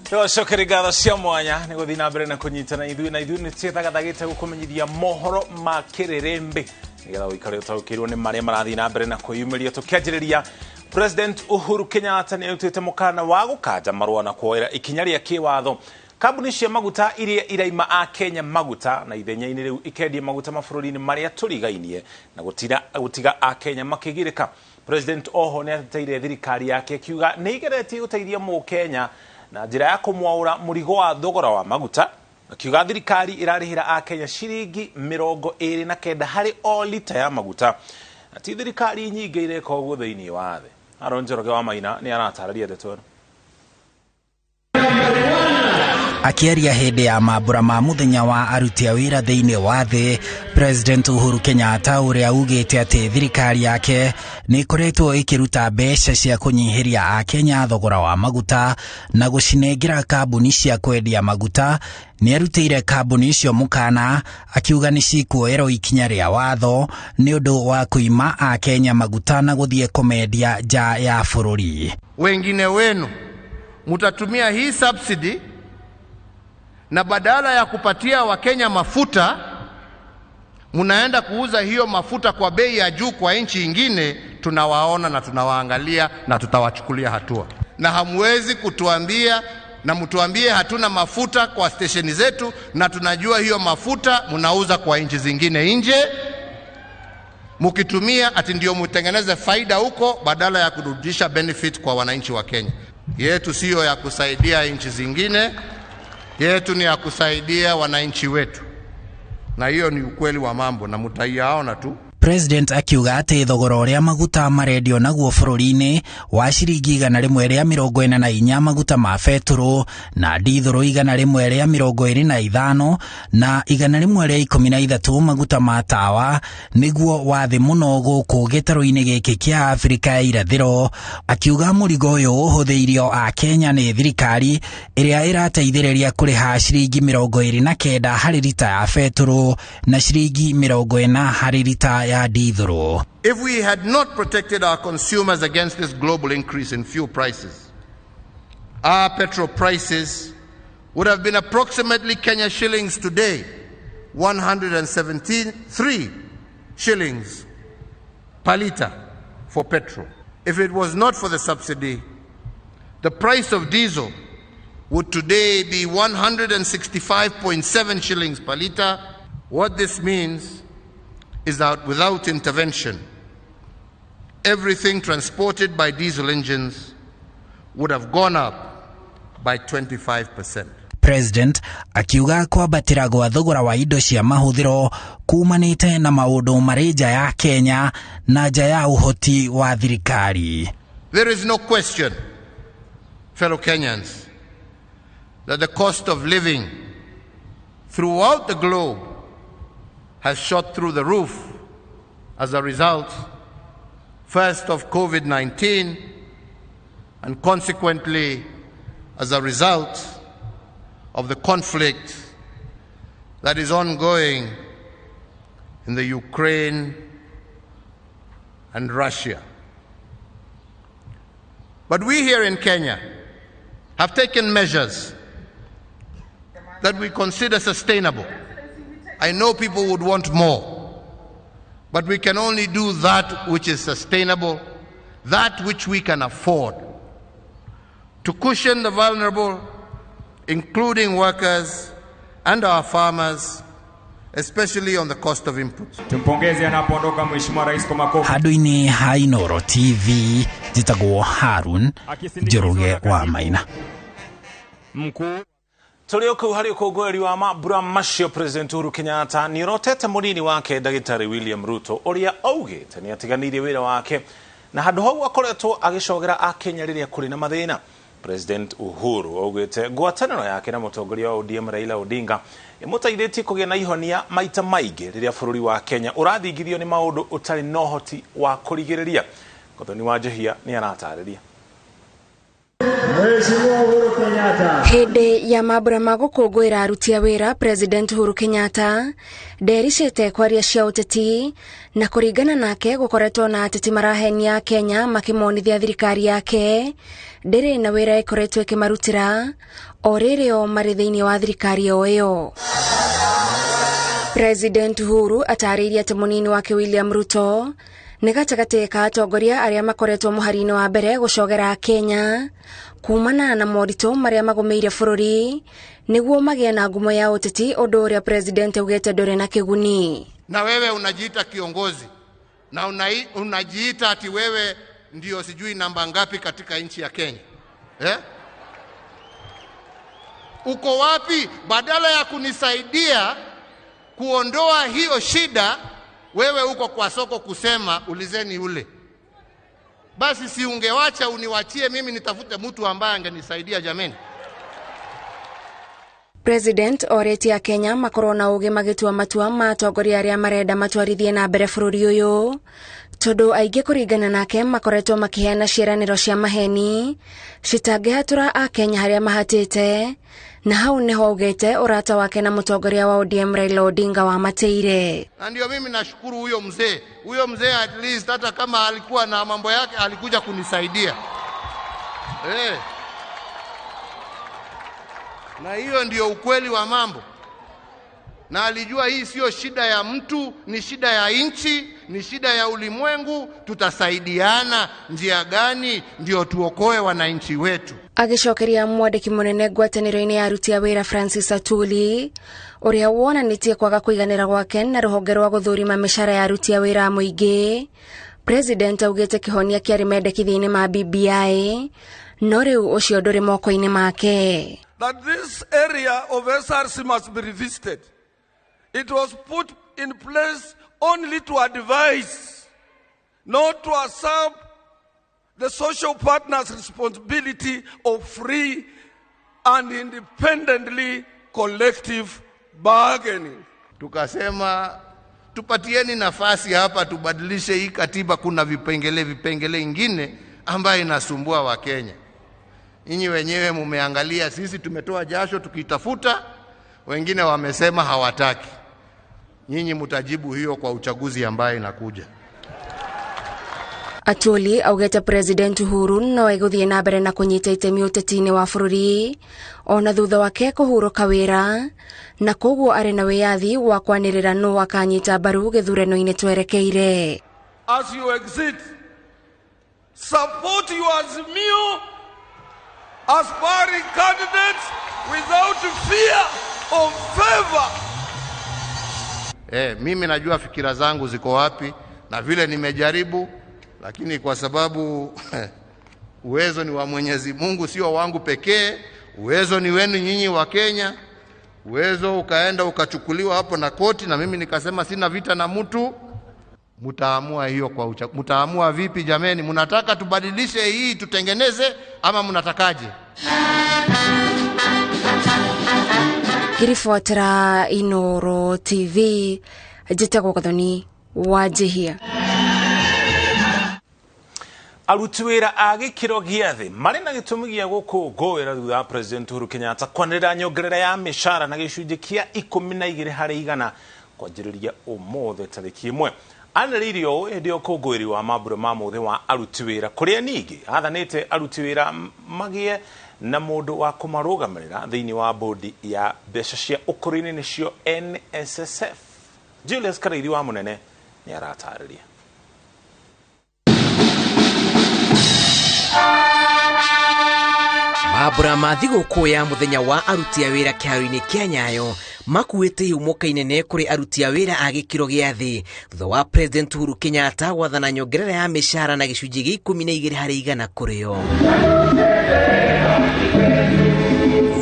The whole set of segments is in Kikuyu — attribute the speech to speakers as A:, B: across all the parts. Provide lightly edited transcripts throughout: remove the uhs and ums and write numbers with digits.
A: Tũcokerie ngatho cia mwanya nĩ gũthiĩ na mbere na kũnyitana ithuĩ, na ithuĩ nĩ twĩthagathagĩte gũkũmenyithia mohoro ma kĩrĩrĩmbĩ nĩgetha ũikare ũtaũkĩirwo nĩ marĩa marathiĩ na mbere na kwĩyumĩria. Tũkĩanjĩrĩria, President Uhuru Kenyatta nĩ arutĩte mũkana wa gũkanja marũa na kuoera ikinya rĩa kĩwatho kambuni cia maguta iria iraima a Kenya maguta na ithenya-inĩ rĩu ikendia maguta mabũrũri-inĩ marĩa tũrigainie na gũtiga a Kenya makĩgirĩka. President oho nĩ ateteire thirikari yake akiuga nĩ igeretie gũteithia mũkenya na njĩra ya kũmwaũra mũrigo wa thogora wa maguta, akiuga thirikari ĩrarĩhĩra a Kenya ciringi 29 harĩ o lita ya maguta, na ti thirikari nyingĩ ireka ũguo thĩinĩ wa thĩ. Aaron Njoroge wa Maina nĩ aratarĩria ndeto ĩno.
B: Akĩaria hĩndĩ ya mambũra ma mũthenya wa aruti a wĩra thĩinĩ wa thĩ, President Uhuru Kenyatta, ũrĩa ugĩte atĩ thirikari yake nĩ ĩkoretwo ĩkĩruta mbeca cia kũnyihĩria akenya thogora wa maguta na gũcinengera kambuni cia kwendia maguta, nĩ arutĩire kambuni icio mũkana akiuga nĩ cikuoerwo ikinya rĩa watho nĩ ũndũ wa kũima akenya maguta na gũthiĩ kũmendia nja ya bũrũri.
C: Wengine wenu mutatumia hii subsidy na badala ya kupatia Wakenya mafuta munaenda kuuza hiyo mafuta kwa bei ya juu kwa nchi ingine. Tunawaona na tunawaangalia na tutawachukulia hatua, na hamwezi kutuambia na mtuambie hatuna mafuta kwa stesheni zetu, na tunajua hiyo mafuta mnauza kwa nchi zingine nje, mukitumia ati ndio mutengeneze faida huko badala ya kurudisha benefit kwa wananchi wa Kenya. Yetu siyo ya kusaidia nchi zingine, yetu ni ya kusaidia wananchi wetu, na hiyo ni ukweli wa mambo na mutaiyaona tu.
B: President akiuga atĩ thogora ũrĩa maguta marendio naguo bũrũri-inĩ wa ciringi 144 maguta ma betũrũ na ndithũrũ 125 na 113 maguta ma tawa nĩguo wa thĩ mũno gũkũ gĩtarũ-inĩ gĩkĩ kĩa Afrika ya irathĩro, akiuga mũrigo ũyũ ũhũthĩirio a Kenya nĩ thirikari ĩrĩa ĩrateithĩrĩria kũrĩha ciringi 29 harĩ rita ya betũrũ na ciringi 40 harĩ rita ya ndithũrũ.
C: If we had not protected our consumers against this global increase in fuel prices, our petrol prices would have been approximately Kenya shillings today, 173 shillings per litre for petrol. If it was not for the subsidy, the price of diesel would today be 165.7 shillings per litre. What this means is that without intervention, everything transported by diesel engines would have gone up by 25%.
B: President akiuga kwambatĩra gwa thogora wa indo cia mahũthĩro kumanĩte na maũndũ marĩ nja ya Kenya na nja ya ũhoti wa thirikari.
C: There is no question, fellow Kenyans, that the cost of living throughout the globe has shot through the roof as a result, first of COVID-19, and consequently as a result of the conflict that is ongoing in the Ukraine and Russia. But we here in Kenya have taken measures that we consider sustainable. I know people would want more, but we can only do that which is sustainable, that which we can afford, to cushion the vulnerable, including workers and our farmers, especially on the cost of inputs.
D: Tumpongeze anapoondoka Mheshimiwa Rais kwa makofi.
B: Handũ-inĩ ha Inooro TV, njĩtagwo Harun Njoroge wa Maina.
D: Mkuu
A: Tũrĩ o kũu harĩ ũkũngũĩri wa mambura macio, President Uhuru Kenyatta nĩ orotete mũnini wake Ndagĩtarĩ William Ruto, ũrĩa augĩte nĩ atiganĩirie wĩra wake na handũ hau akoretwo agĩcogera akenya rĩrĩa kũrĩ na mathĩna. President Uhuru augĩte ngwatanĩro yake na mũtongoria wa ODM Raila Odinga ĩmũteithĩtie kũgĩa na ihonia maita maingĩ rĩrĩa bũrũri wa Kenya ũrathingithio nĩ maũndũ ũtarĩ na ũhoti wa kũrigĩrĩria. Gathoni wa Njehia nĩ aratarĩria.
E: Hĩndĩ ya mambura ma gũkũngũĩra aruti a wĩra, President Uhuru Kenyatta ndericĩte kwaria cia ũteti, na kũringana nake gũkoretwo na ateti marahenia Kenya makĩmonithia thirikari yake ndĩrĩ na wĩra ĩkoretwo ĩkĩmarutĩra o rĩrĩ o marĩ thĩinĩ wa thirikari o ĩyo. President Uhuru atarĩirie atĩ mũnini wake William Ruto nĩ gatagatĩ ka atongoria arĩa makoretwo mũhari-inĩ wa mbere gũcogera Kenya kumana na moritũ marĩa magũmĩire bũrũri nĩguo magĩe na ngumo ya ũteti, ũndũ ũrĩa president augĩte ndũrĩ na kĩguni.
C: Na wewe unajiita kiongozi na unajiita ati wewe ndio sijui namba ngapi katika nchi ya Kenya, eh? Uko wapi? Badala ya kunisaidia kuondoa hiyo shida, wewe uko kwa soko kusema ulizeni yule. Basi si ungewacha uniwachie mimi nitafute mtu ambaye angenisaidia jameni.
E: President oretie Kenya makorwo na ũgĩ magĩtua matua ma atongoria arĩa marenda matwarithie na mbere bũrũri ũyũ, tondũ aingĩ kũringana nake makoretwo makĩheana ciĩranĩro cia maheni citangĩhatũra Akenya harĩa mahatĩte, na hau nĩho augĩte ũrata wake na mũtongoria wa ODM Raila Odinga wamatĩire.
C: Na ndio mimi nashukuru huyo mzee. Huyo mzee at least hata kama alikuwa na mambo yake alikuja kunisaidia. Na hiyo ndio ukweli wa mambo. Na alijua hii sio shida ya mtu, ni shida ya nchi, ni shida ya ulimwengu. Tutasaidiana njia gani ndio tuokoe wananchi wetu.
E: Agĩcokeria mwandĩki mũnene ngwatanĩro-inĩ ya aruti a wĩra Francis Atuli ũrĩa wonanĩtie kwaga kũiganĩra gwake na rũhonge rwa gũthũrima mĩcara ya aruti a wĩra a mũingĩ, President augĩte kĩhonia kĩarĩ mendekithia-inĩ ma BBI, no rĩu ũcio ndũrĩ moko-inĩ make.
F: That this area of SRC must be revisited. It was put in place only to advise, not to assume the social partners' responsibility of free and independently collective bargaining.
C: Tukasema tupatieni nafasi hapa tubadilishe hii katiba, kuna vipengele ingine ambayo inasumbua Wakenya. Nyinyi wenyewe mumeangalia, sisi tumetoa jasho tukitafuta, wengine wamesema hawataki. Nyinyi mtajibu hiyo kwa uchaguzi ambaye inakuja.
E: Atuli augete President Uhuru no egũthiĩ na mbere na kũnyita itemi ũteti-inĩ wa bũrũri ona thutha wake kũhurũka wĩra, na koguo arĩ na wĩyathi wa kwanĩrĩra nũ akanyita mbaru gĩthurano-inĩ twerekeire.
F: As you exit, support your Azimio aspiring candidates without fear of favor.
C: Mimi najua fikira zangu ziko wapi na vile nimejaribu, lakini kwa sababu uwezo ni wa Mwenyezi Mungu, sio wangu pekee. Uwezo ni wenu nyinyi wa Kenya. Uwezo ukaenda ukachukuliwa hapo na koti, na mimi nikasema sina vita na mtu. Mtaamua hiyo kwa mtaamua vipi jameni? Mnataka tubadilishe hii tutengeneze ama mnatakaje?
E: Ngĩribotera Inoro TV, njĩtagwo Gathoni Wanjihia.
A: Aruti wĩra a gĩkĩro gĩa thĩ marĩ na gĩtũmi gĩa gũkũngũĩra thutha wa President Uhuru Kenyatta kwanĩrĩra nyongerera ya mĩcara na gĩcunjĩ kĩa 12 harĩ igana kwanjĩrĩria ũmũthĩ tarĩki 1. Anĩrĩire ũũ hĩndĩ ya ũkũngũĩri wa mambura ma mũthĩ wa aruti wĩra, kũrĩa ningĩ athanĩte aruti wĩra magĩe na mũndũ wa kũmarũgamĩrĩra thĩinĩ wa bodi ya mbeca cia ũkũrũ-inĩ nĩcio NSSF. Julius Karaithi wa Mũnene nĩ aratarĩria.
G: Mambura ma thigũkũ ya mũthenya wa aruti a wĩra kĩharo-inĩ kĩa Nyayo makuĩte ihumo inene kũrĩ aruti a wĩra a gĩkĩro gĩa thĩ thutha wa President Uhuru Kenyatta gwathana nyongerera ya mĩcara na gĩcunjĩ gĩa 12 harĩ igana kũrĩ o.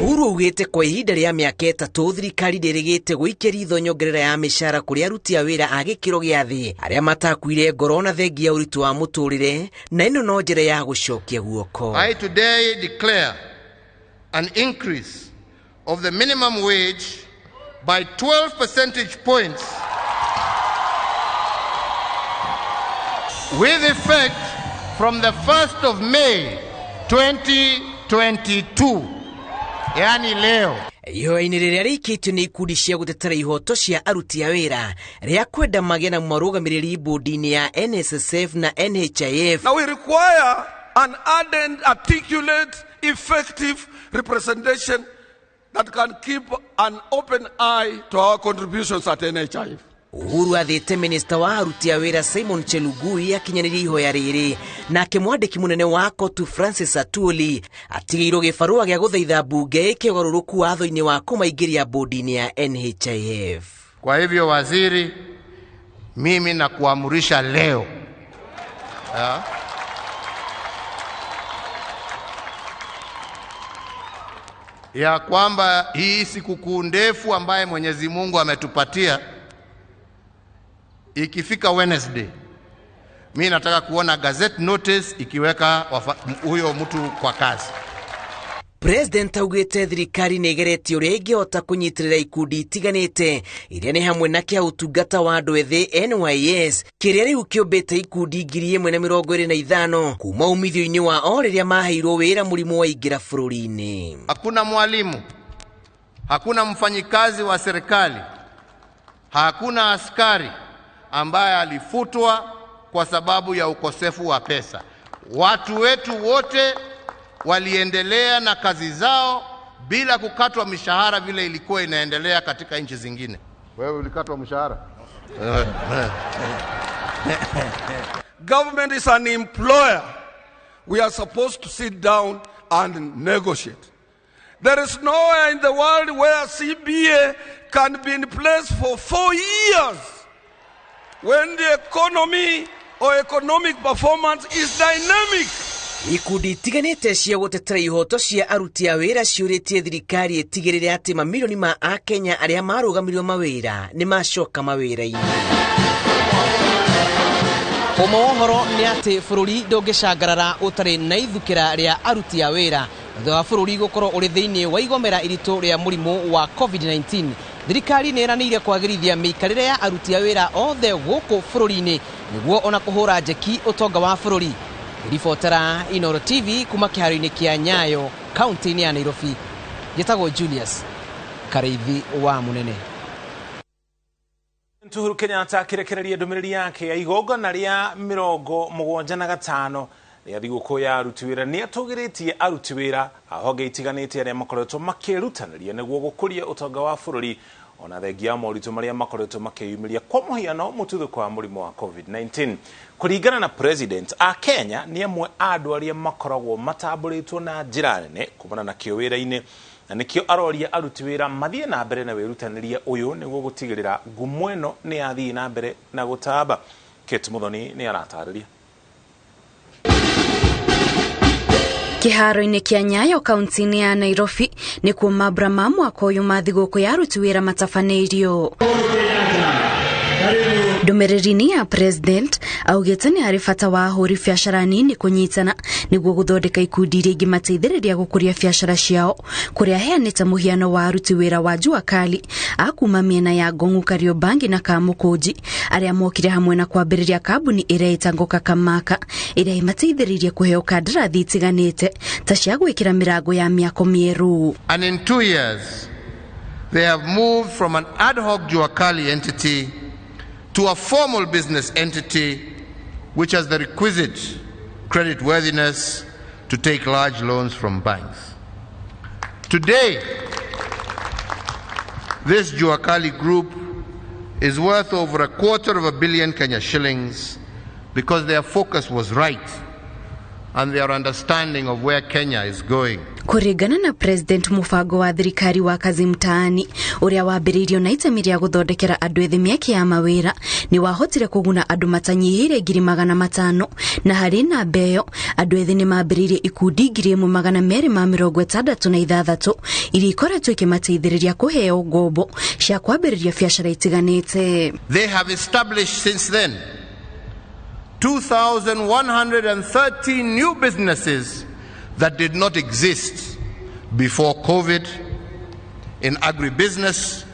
G: Uhuru augĩte kwa ihinda rĩa mĩaka 3 thirikari ndĩrĩgĩte gũikia ritho nyongerera ya mĩcara kũrĩ aruti a wĩra a gĩkĩro gĩa thĩ arĩa matakuire ngoro na thengia ũritũ wa mũtũrĩre, na ĩno no njĩra ya gũcokia guoko.
C: I today declare an increase of the minimum wage by 12 percentage points with effect from the 1st of May 2022, yani leo.
G: Ihoya-inĩ rĩrĩa rĩikĩtio nĩ ikundi cia gũtetera ihoto cia aruti a wĩra rĩa kwenda magĩe na marũgamĩrĩri bodi-inĩ ya NSSF na NHIF.
F: Now we require an ardent, articulate, effective representation that can keep an open eye to our contributions at NHIF.
G: Uhuru athĩte minista wa aruti a wĩra Simon Chelugui akinyanĩrie ihoya rĩrĩ, nake mwandĩki mũnene wa Kotu Francis Atwoli atigĩirwo gĩbarũa gĩa gũthaitha mbunge ĩke ũgarũrũku watho-inĩ wa kũmaingĩria bodi-inĩ ya NHIF.
C: Kwa hivyo waziri, mimi nakuamrisha leo ya kwamba hii sikukuu ndefu ambaye Mwenyezi Mungu ametupatia ikifika Wednesday, mi nataka kuona gazette notice ikiweka huyo mtu kwa kazi.
G: President augĩte thirikari nĩ ĩgeretie ũrĩa ĩngĩhota kũnyitĩrĩra ikundi itiganĩte iria nĩ hamwe na kĩa ũtungata wa andũ ethĩ NYS kĩrĩa rĩu kĩũmbĩte ikundi 1025 kuma umithio-inĩ wa o rĩrĩa maheirwo wĩra mũrimũ waingĩra bũrũri-inĩ.
C: Hakuna mwalimu, hakuna mfanyikazi wa serikali, hakuna askari ambaye alifutwa kwa sababu ya ukosefu wa pesa. Watu wetu wote waliendelea na kazi zao bila kukatwa mishahara vile ilikuwa inaendelea katika nchi zingine. Wewe ulikatwa mshahara?
F: Government is an employer. We are supposed to sit down and negotiate. There is nowhere in the world where CBA can be in place for 4 years when the economy or economic performance is dynamic.
G: Ikundi itiganĩte cia gũtetera ihoto cia aruti a wĩra ciũrĩtie thirikari ĩtigĩrĩre atĩ mamirioni ma Akenya arĩa marũgamirio mawĩra nĩ macoka mawĩra-inĩ. Ũma wa ũhoro nĩ atĩ bũrũri ndũngĩcangarara ũtarĩ na ithukĩra rĩa aruti a wĩra thutha wa bũrũri gũkorwo ũrĩ thĩinĩ wa igomera iritũ rĩa mũrimũ wa COVID-19. Thirikari nĩ ĩranĩire kwagĩrithia mĩikarĩre ya aruti a wĩra othe gũkũ bũrũri-inĩ nĩguo ona kũhũra njeki ũtonga wa bũrũri. Ribotera Inoro TV kuma kĩharo-inĩ kĩa Nyayo kaunti-inĩ ya Nairobi. Njĩtagwo Julius Kareithi wa Munene.
A: Uhuru Kenyatta akĩrekereria ndũmĩrĩri yake ya igongona rĩa 75 rĩa thigũkũ ya aruti wĩra nĩ atũgĩrĩtie aruti wĩra a honge itiganĩte arĩa makoretwo makĩrutanĩria nĩguo gũkũria ũtonga wa bũrũri ona thengia ya moritũ marĩa makoretwo makĩyumĩria kwa mũhiano mũtuthũko wa mũrimũ wa COVID-19. Kũringana na President, a Kenya nĩ amwe a andũ arĩa makoragwo matambũrĩtwo na njĩra nene kumana na kĩo wĩra-inĩ, na nĩkĩo aroria aruti wĩra mathiĩ na mbere na wĩrutanĩria ũyũ nĩguo gũtigĩrĩra ngumo ĩno nĩ yathiĩ na mbere na gũtamba. Kate Muthoni nĩ aratarĩria.
E: Kĩharo-inĩ kĩa Nyayo kaunti-inĩ ya Nairobi nĩkuo mambura ma mwaka ũyũ ma thigũkũ ya aruti wĩra matabanĩirio. Ndũmĩrĩri-inĩ ya President augĩte nĩ harĩ bata wa ahũri biacara nini kũnyitana nĩguo gũthondeka ikundi iria ingĩmateithĩrĩria gũkũria biacara ciao, kũrĩa aheanĩte mũhiano wa aruti wĩra wa Jua Kali a kuma mĩena ya Ngong'u, Kariobangi na Kamũkũnji arĩa mokire hamwe na kwambĩrĩria kambuni ĩrĩa ĩtagwo Kakamaka ĩrĩa ĩmateithĩrĩirie kũheo kandarathi itiganĩte ta cia gwĩkĩra mĩrango ya mĩako mĩerũ.
C: And in 2 years they have moved from an ad hoc Jua Kali entity to a formal business entity which has the requisite credit worthiness to take large loans from banks. Today, this Jua Kali group is worth over 250 million Kenya shillings because their focus was right and their understanding of where Kenya is going.
E: Kũringana na President, mũbango wa thirikari wa kazi mtaani ũrĩa wambĩrĩirio na itemi rĩa gũthondekera andũ ethĩ mĩeke ya mawĩra nĩ wahotire kũguna andũ matanyihĩire 500,000 na harĩ namba ĩyo andũ ethĩ nĩ mambĩrĩirie ikundi 1266 iria ikoretwo ikĩmateithĩrĩria kũheo ngombo cia kwambĩrĩria biacara itiganĩte.
C: They have established since then 2,113 new businesses that did not exist before COVID in agribusiness,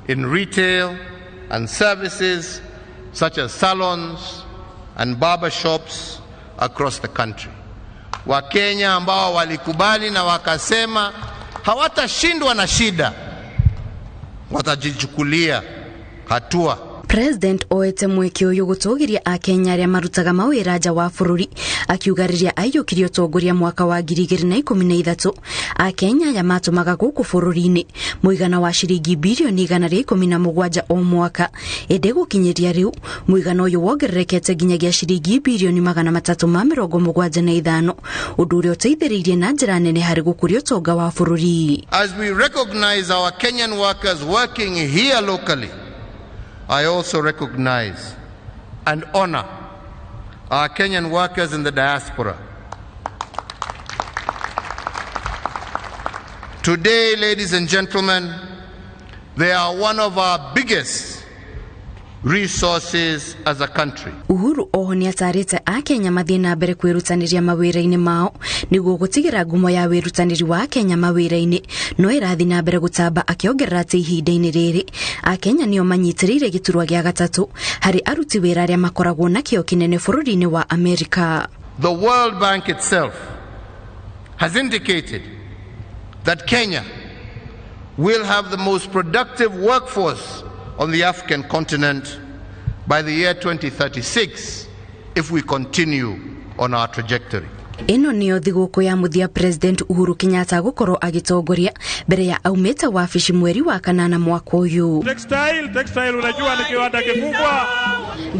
C: in retail and services such as salons and barber shops across the country. Wakenya ambao walikubali na wakasema hawatashindwa na shida, watajichukulia hatua.
E: President oete mweke ũyũ gũtũgĩria akenya arĩa marutaga mawĩra nja wa bũrũri, akiuga rĩrĩa aiyũkirie ũtongoria mwaka wa 2013 akenya aya matũmaga gũkũ bũrũri-inĩ mũigana wa ciringi birioni 117 o mwaka, ĩndĩ gũkinyĩria rĩu mũigana ũyũ wongererekete nginyagia ciringi birioni 375, ũndũ ũrĩa ũteithĩrĩirie na njĩra nene harĩ gũkũria ũtonga wa bũrũri.
C: As we recognize our Kenyan workers working here locally, I also recognize and honor our Kenyan workers in the diaspora. Today, ladies and gentlemen, they are one of our biggest resources as a country.
E: Uhuru oho nĩ atarĩte akenya mathiĩ na mbere kwĩrutanĩria mawĩra-inĩ mao nĩguo gũtigĩra ngumo ya wĩrutanĩri wa Kenya mawĩra-inĩ no ĩrathiĩ na mbere gũtamba, akĩongerera atĩ ihinda-inĩ rĩrĩ akenya nĩo manyitĩrĩire gĩturwa gĩa gatatũ harĩ aruti wĩra arĩa makoragwo na kĩo kĩnene bũrũri-inĩ wa Amerika.
C: The World Bank itself has indicated that Kenya will have the most productive workforce on the African continent by the year 2036 if we continue on our trajectory.
E: Ĩno nĩyo thigũkũ ya mũthia President Uhuru Kenyatta gũkorwo agĩtongoria mbere ya aumĩte wabici mweri wa kanana mwaka ũyũ.
D: Textile unajua ni kiwanda kikubwa.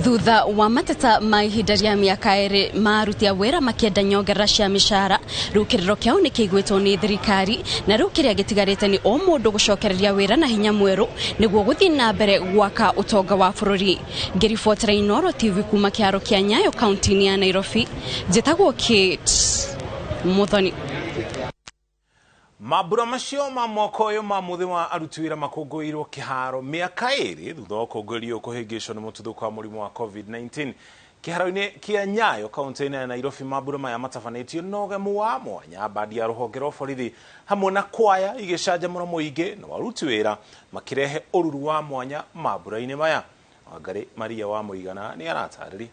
E: Thutha wa mateta ma ihinda rĩa mĩaka ĩrĩ ma aruti a wĩra makĩenda nyongerera cia mĩcara, rĩu kĩrĩro kĩao nĩ kĩiguĩtwo nĩ thirikari, na rĩu kĩrĩa gĩtigarĩte nĩ o mũndũ gũcokereria wĩra na hinya mwerũ nĩguo gũthiĩ na mbere gwaka ũtonga wa bũrũri. Ngĩribotera Inooro TV kuma kĩharo kĩa Nyayo kaunti-inĩ ya Nairobi, njĩtagwo Kate Muthoni.
A: Mambura macio ma mwaka ũyũ ma mũthĩ wa aruti wĩra makũngũĩirwo kĩharo mĩaka ĩrĩ thutha wa ũkũngũĩri ũyũ kũhĩngĩcwo nĩ mũtuthũko wa mũrimũ wa COVID-19. Kĩharo-inĩ kĩa Nyayo kaunti-inĩ ya Nairobi, mambura maya matabanĩtio na ũgemu wa mwanya, bandi ya rũhonge rwa borithi hamwe na kwaya igĩcanjamũra mũingĩ na aruti wĩra makĩrehe ũruru wa mwanya mambura-inĩ maya. Wangari Maria wa Mũigana nĩ aratarĩria.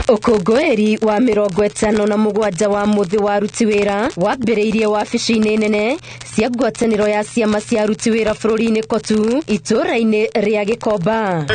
H: Ũkũngũĩri wa 57 wa mũthĩ wa aruti wĩra wambĩrĩirie wabici-inĩ nene cia ngwatanĩro ya ciama cia aruti wĩra bũrũri-inĩ KOTU itũũra-inĩ rĩa Gĩkomba.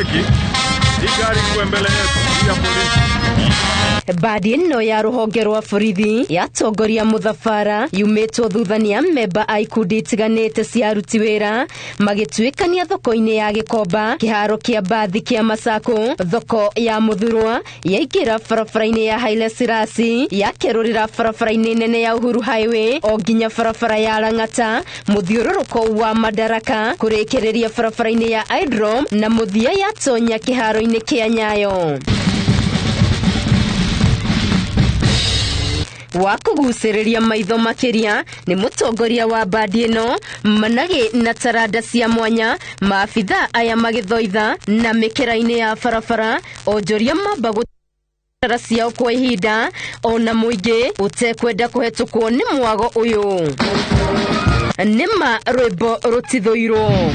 H: Bandi ĩno ya rũhonge rwa borithi yatongoria mũthabara yumĩtwo thutha nĩ amemba a ikundi itiganĩte cia aruti wĩra magĩtuĩkania thoko-inĩ ya Gĩkomba, kĩharo kĩa mbathi kĩa Masako, thoko ya Mũthurwa, yaingĩra barabara-inĩ ya Haile Selassie, yakerũrĩra barabara-inĩ nene ya Uhuru Highway o nginya barabara ya Lang'ata, mũthiũrũrũko wa Madaraka, kũrĩkĩrĩria barabara-inĩ ya Aerodrome na mũthia yatonya kĩharo-inĩ kĩa Nyayo. Wa kũgucĩrĩria maitho makĩria nĩ mũtongoria wa bandi ĩno Managĩ na taranda cia mwanya, maabitha aya magĩthoitha na mĩkĩra-inĩ ya barabara, onjoria mamba gũtara ciao kwa ihinda ona mũingĩ ũtekwenda kũhetũkwo nĩ mwago ũyũ. Nĩma rwĩmbo rũtithũirwo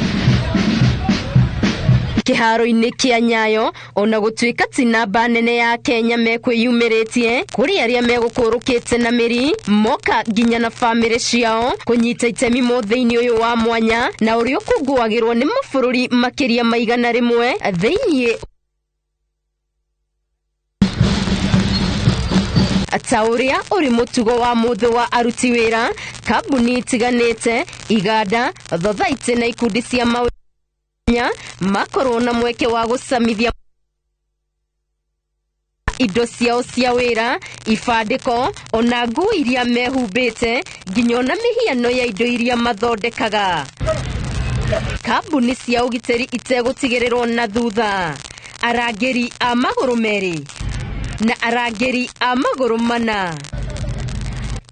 H: kĩharo-inĩ kĩa Nyayo, ona gũtuĩka ti namba nene ya Kenya mekwĩyumĩrĩtie, kũrĩ arĩa megũkũrũkĩte na mĩri moka nginya na bamĩrĩ ciao kũnyita itemi mũthĩ-inĩ ũyũ wa mwanya na ũrĩa ũkũngũagĩrwo nĩ mabũrũri makĩria ma 100 thĩinĩ ta ũrĩa ũrĩ mũtugo wa mũthĩ wa aruti wĩra, kambuni itiganĩte, iganda, thothaitĩ na ikundi cia mawĩra makorwo na mweke wa gũcamithia indo ciao cia wĩra, ibandĩko ona nguo iria mehumbĩte nginya ona mĩhiano ya indo iria mathondekaga. Kambuni cia ũgitĩri itegũtigĩrĩrwo na thutha, arangĩri a magũrũ merĩ na arangĩri a magũrũ mana.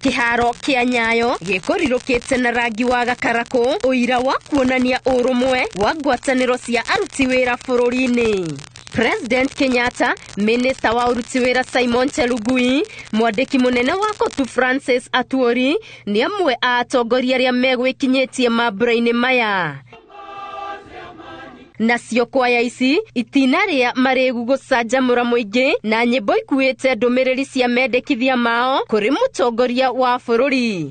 H: Kĩharo kĩa Nyayo gĩkũrirũkĩte na rangi wa gakarakũ, ũira wa kuonania ũrũmwe wa ngwatanĩro cia aruti wĩra bũrũri-inĩ. President Kenyatta, Minister wa ũruti wĩra Simon Chelugui, mwandĩki mũnene wa KOTU Francis Atuori nĩ amwe a atongoria arĩa megwĩkinyĩtie mambura-inĩ maya. Nacio kwaya ici itinarĩa marĩgu gũcanjamũra mũingĩ na nyĩmbo ikuĩte ndũmĩrĩri cia mendekithia mao kũrĩ mũtongoria wa bũrũri.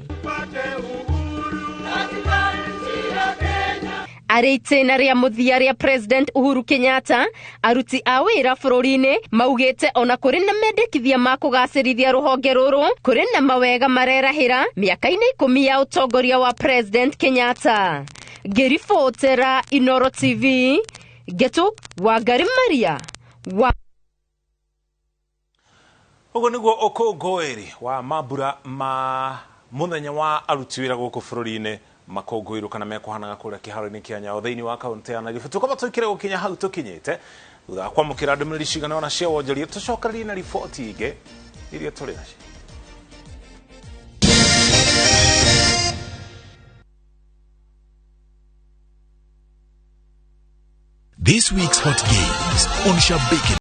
H: Arĩ itĩna rĩa mũthia rĩa President Uhuru Kenyatta, aruti a wĩra bũrũri-inĩ maugĩte ona kũrĩ na mendekithia ma kũgacĩrithia rũhonge rũrũ, kũrĩ na mawega marerahĩra mĩaka-inĩ 10 ya ũtongoria wa President Kenyatta. Ngĩribotera Inoro TV, Ngetu Wangari Maria wa
A: Ũguo nĩguo ũkũngũĩri wa mambura ma mũthenya wa aruti wĩra gũkũ bũrũri-inĩ makũngũĩrwo kana mekũhanaga kũrĩa kĩharo-inĩ kĩa Nyayo thĩinĩ wa kaũntĩ ya Nairobi. Tũkorwo tũikire gũkinya hau tũkinyĩte thutha wa kwamũkĩra ndũmĩrĩri cigana ũna cia wonjoria, tũcokererie na riboti ingĩ iria tũrĩ nacio.
I: This week's Hot Games on Shabiki.